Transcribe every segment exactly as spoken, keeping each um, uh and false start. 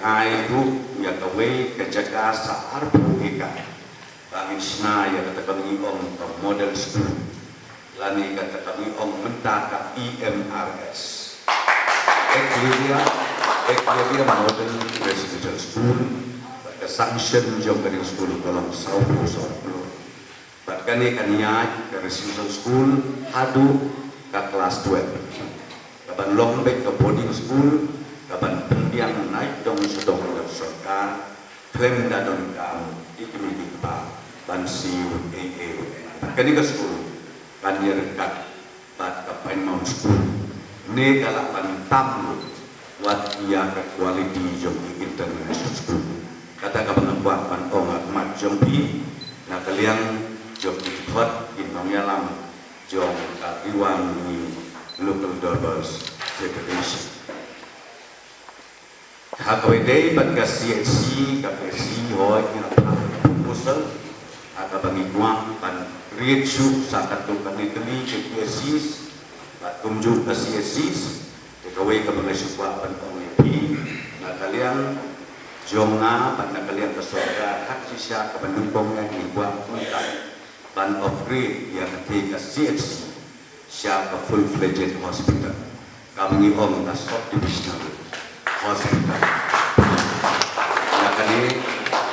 Ai ruh ïa kawei ka jaka sa arphew acre ba ngin shna ïa kata kaba ngi ong ka model school, lane kata kaba ngi ong mynta ka E M R S, Eklavya, Eklavya Model Residential School. Bad ka sanction jong ka dei school ka long sawphew saw klur. Bad kane kan ïaid ka residential school haduh ka klas twelve, kaban long beit ka boarding school kaban pynbiang na i dong sdong ka sorkar, khlem da donkam i kmie i kpa ban siew ei ei. Bad kane ka school kan ïaryngkat bad ka Pine Mount School. Ne ka lah ban tam lut wat ïa ka quality jong ki international school. Kata kaba nga kwah ban ong ha khmat jong phi, na ka liang jong ki dkhot ki nongïalam jong ka Ri War Mihngi Local Dorbar's Federation. Ha kaba ïadei bad ka C H C, ka P S C, hooid, ngi la phah proposal ha kaba ngi kwah ban create shuh sa katto katne tylli ki P S Cs. Bad kumjuh ka C H Cs. Te kawei kaba nga shu kwah ban ong ïa phi, na ka liang jong nga bad na ka liang ka sorkar, ha ka shisha kaba nyngkong ngi kwah kumta ban upgrade ïa katei ka C H C sha ka full-fledged hospital, kaba ngi ong ka sub-divisional hospital. Ïa kane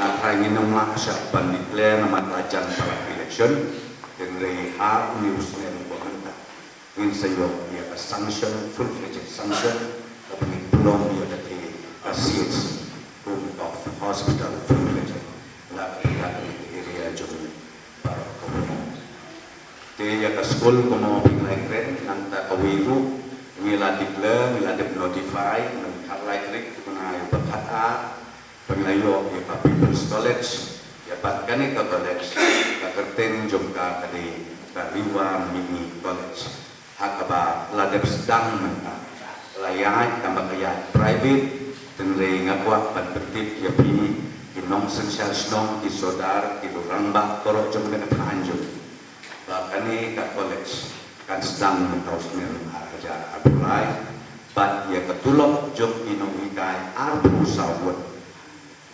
nga trai ngin ym lah shah ban declare namar la jan para election, hynrei ha une u snem ba mynta ngin sa ïoh ïa ka sanction, full-fledged sanction, kaba ngi pynlong ïa katei ka C H C, kum ka hospital full-fledged, la ka area jong ngi baroh kawei. Te ïa ka skul kumno phi la kren, nangta kawei ruh ngi la declare, ngi la dep notify, mynta ka lai tarik u bnai ba khatar, ba ngi la ïoh ïa ka People's College. Ïa bad kane ka college, ka kyrteng jong ka ka dei ka Ri War Mihngi College. Ha kaba la dep sdang mynta, la ïaid tang ba ka ïaid private. Hynrei nga kwah ban pyntip ïa phi ki nongsynshar shnong, ki sordar, ki rangbah baroh jong ka thaiñ jong ngi, ba kane ka college kan sdang mynta u snem ar hajar arphew lai, bad ïa ka tulop jong ki nonghikai arphew saw ngut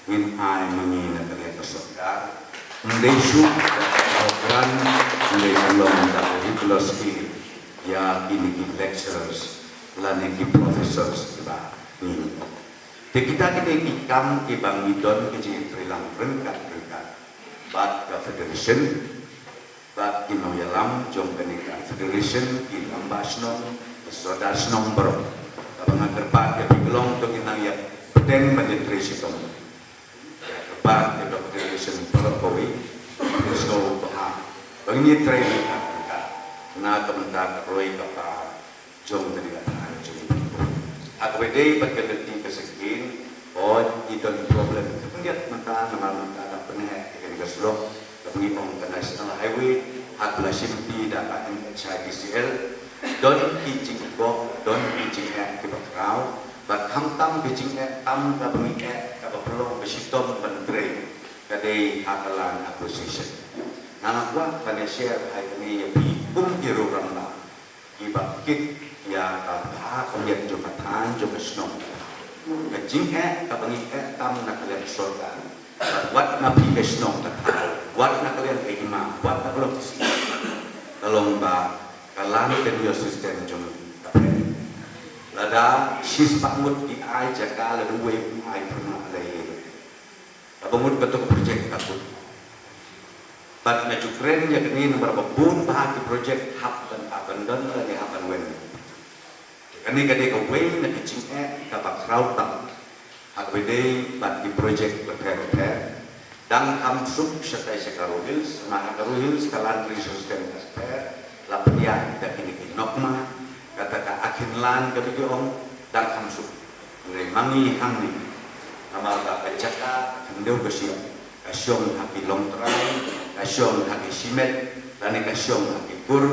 ngin ai ma ngi na ka liang ka sorkar. Ym dei shuh da ka grant, ym dei, kan long da ka regular scale ïa kine ki lecturers lane ki professors kiba ngi. Te kita kine ki kam kiba ngi don ka jingïatreilang ryngkat ryngkat bad ka federation, bad ki nongïalam jong kane ka federation, ki rangbah shnong, ki sordar shnong baroh. Kaba nga kyrpad ïa phi, ka long to ngin nang ïa pynbeit ban ïatrei shitom. Ïa kyrpad ïa ka federation baroh kawei, ïa sngewbha ba ngin ïatrei ryngkat ryngkat na ka bynta ka roi ka par jong ka dei ka thaiñ jong ngi. Ha kaba ïadei bad ka lynti ka sengkien, hooid, ngi don problem khyndiat mynta namar mynta da pynheh ïa kane ka surok kaba ngi ong ka National Highway, ha kaba la shimti da ka N H I D C L. Don ki jingkoh, don ki jingeh kiba khraw, bad khamtam ki jingeh tam kaba ngi eh kaba pynlong ba shitom ban trei, ka dei ha ka land acquisition. Nga kwah ban ïa share bha ïa kane ïa phi kum ki rangbah kiba kit ïa ka bha ka miat jong ka thaiñ jong ka shnong. Ka jingeh kaba ngi eh tam na ka liang sorkar, bad wat na phi ka shnong ka thaw, wat na ka liang ka hima, wat na ka long ka shnong, ka long ba ka land tenure system jong ka pher. Lada shispah ngut ki ai jaka, lada uwei um ai pyrshah lei, kaba mut kato ka project ka kut. Bad nga ju kren ïa kane namar ba bun bha ki project hap ban, hap ban don lane hap ban wan. Kane ka dei kawei na ki jingeh kaba khraw tam ha kaba ïadei bad ki project bapher bapher. Dang kham suk shatai sha Garo Hills, namar ha Garo Hills ka land tenure system ka pher, la pynïaid da kine ki nokma, kata ka Akhine Land kaba ki ong, dang kham suk. Hynrei ma ngi hangne, namar ba ka jaka ka khyndew ka shiah, ka shong ha ki longtrai, ka shong ha ki shimet, lane ka shong ha ki kur,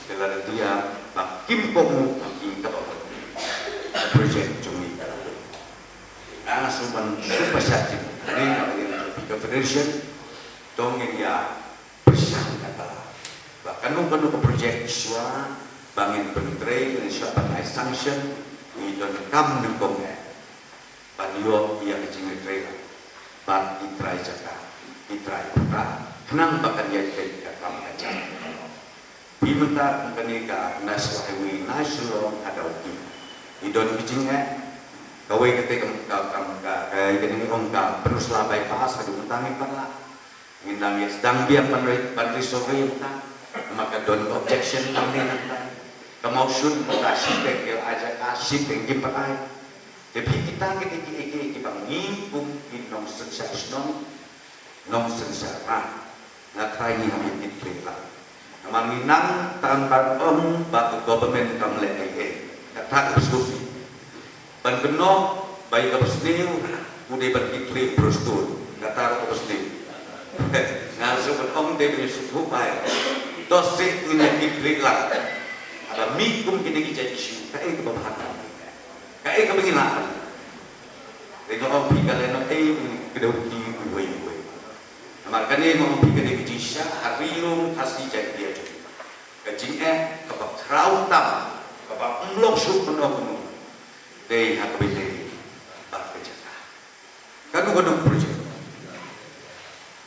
te la dei ba kim pom ha ki kaba ka project jong ngi ka la. Nga sngewbha ban sngewbha shah jingkyrmen na ka liang jong ka federation, to ngin ïa pyrshang kata ba kano kano ka project shuwa ba ngin pyntrei, ngin shuwa ban ai sanction, ngi donkam nyngkong eh ban ïoh ïa ka jingïatreilang bad ki trai jaka, ki trai pyrta, khnang ba kan ïaid beit ka kam ka jam. Phi mynta kum kane ka National Highway na Shillong haduh ki, i don ki jingeh. Kawei kata ka, ka, ka, ka, ka, kane ong ka Peninsula Bypass haduh mynta ngi pat la ngin nang ïa sdang biang ban re-, ban resolve ïa kata. Namar ka don objection nangne nangta. Ka Mawshun mynta shiteng ki la ai jaka, shiteng kim pat ai. Te phi kita ki, ki, ki, ki, kiba ngi kum ki nongsynshar shnong, nongsynshar ram, nga trai ngi hap ïa kit klik lang. Namar ngi nang tang ban ong ba ka government kam leh ei ei. Kata ka solusi. Ban kynnoh ba ïa kaba sniew u dei ban kit klik brostur. Kata ruh kaba sniew. Nga shu ban ong te ban shu thuh bai. To sih ngin ïa kit klik lang. Haba mih kum kine ki jait issue, kaei kaba bha, kaei kaba ngi lah. Te nga ong phi ka lehnohei, ka dei ki uwei uwei. Namar kane nga ong phi ka dei ka jingshisha ha Ri Lum Khasi Jaiñtia jong ngi. Ka jingeh kaba khraw tam, kaba ym long shuh kumno kumno, dei ha kaba ïadei bad ka jaka. Kano kano ka project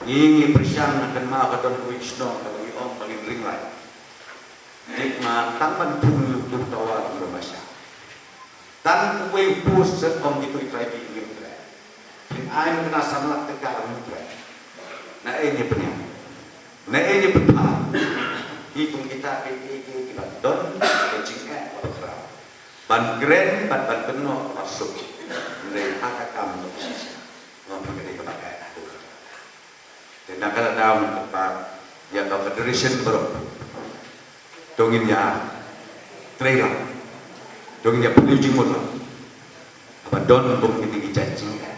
ngi, ngi pyrshang, nga kynmaw ka don kawei ka shnong kaba ngi ong ba ngin ring light. Dei ma tang ban thung ïa uto u tower kumba shah. Tang uwei u post set ong kito i trai ki ngim treh. Phin ai mynta san lak tyngka ngim treh. Naei ngi pynïap? Naei ngi pynpham? Ki kum kita ki, ki, ki, kiba don ka jingeh kaba khraw ban kren bad ban kynnoh kaba suk. Hynrei ha ka kam dang shisha, ngam phi ka dei kaba eh haduh. Te na kata daw ngan kyrpad ïa ka federation baroh, to ngin ïa trei lang, to ngin ïa pynlong jingmut lang. Haba don bun kine ki jait jingeh,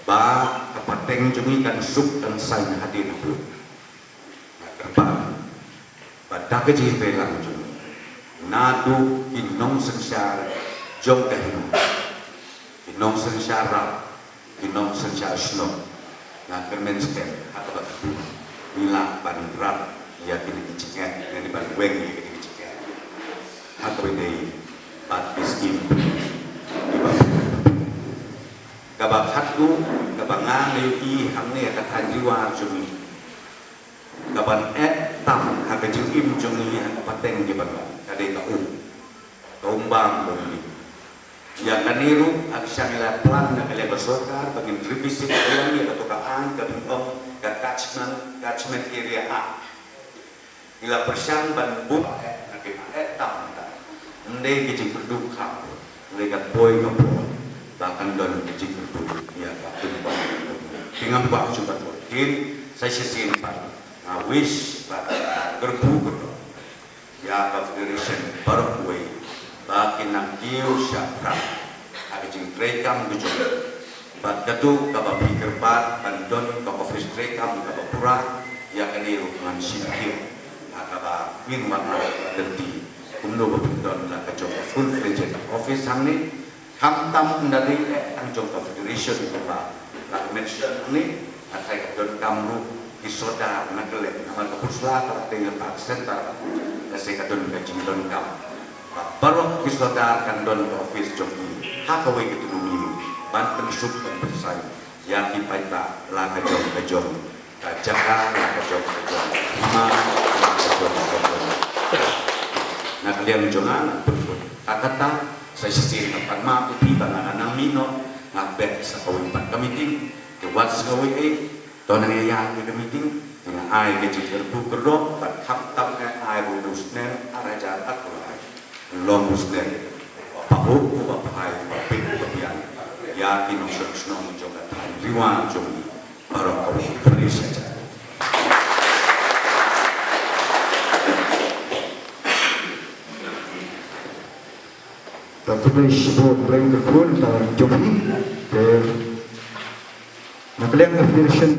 ba ka pateng jong ngi kan suk kan saiñ hadien haduh. Nga kyrpad ba da ka jingïatreilang jong ngi, naduh ki nongsynshar jong ka hima, ki nongsynshar ram, ki nongsynshar shnong, nga kyrmen skhem ha kaba khatduh ngi lah ban rah ïa kine ki jingeh, lane ban weng ïa kine ki jingeh ha kaba ïadei bad ki skim kiba, kaba khatduh kaba nga ïohi hangne ha ka thaiñ Ri War jong ngi. Kaban eh tam ha ka jingim jong ngi ha ka pateng jong ban long, ka dei ka um, ka um bam ka um dih. Ïa kane ruh ha ka sha ngi la plan na ka liang ka sorkar ba ngin revisit biang ïa kato ka aiñ kaba ong ka Catchment, Catchment Area Act. Ngi la pyrshang ban buh eh na ki eh tam ta. Ym dei ki jingkyrduh kham. Hynrei ka poi ka por ba kan don ka jingkyrduh ïa ka pynban. Ki ngam kwah shu ban bud kin sa shisien pat nga wish ba ka kyrduh kyrduh ïa ka federation baroh kawei ba kin nang kiew shaphrang ha ka jingtrei kam ka jong. Bad kato kaba phi kyrpad ban don ka office treikam kaba pura, ïa kane ruh ngan shim khia ha kaba ngin wan na ka lynti kumno ba phin don la ka jong ka full fledged office hangne. Khamtam ynda dei eh tang jong ka federation kumba la mention hangne, hynrei ka donkam ruh ki sordar na kylleng, namar ka pyrsa ka la teng ha ka center, ka se ka don ka jingdonkam. Baroh ki sordar kan don ka office jong ki ha kawei ka tnum, ban pynsuk ban pynsaiñ ïa ki paidbah la ka jong ka jong ka jaka, la ka jong ka jong ka hima, la ka jong ka jong. Na ka liang jong nga, ngan pynkut ha kata, sa shisien ngan pan map ïa phi ba nga nang mih noh, nga beh sa kawei pat ka meeting, te wat sa kawei eh. To nang ïa ïa ka meeting, te nga ai ka jingkyrduh kyrdoh, bad khamtam nga ai ruh u snem ar hajar arphew lai. Long u snem uba pahuh, uba phai, uba peit, uba biang ïa ki nongshong shnong jong ka thaiñ Ri War jong ngi baroh kawei. Khublei shibun. Khublei shibun, khublei shibun, ta jong ngi. Te na ka liang ka federation.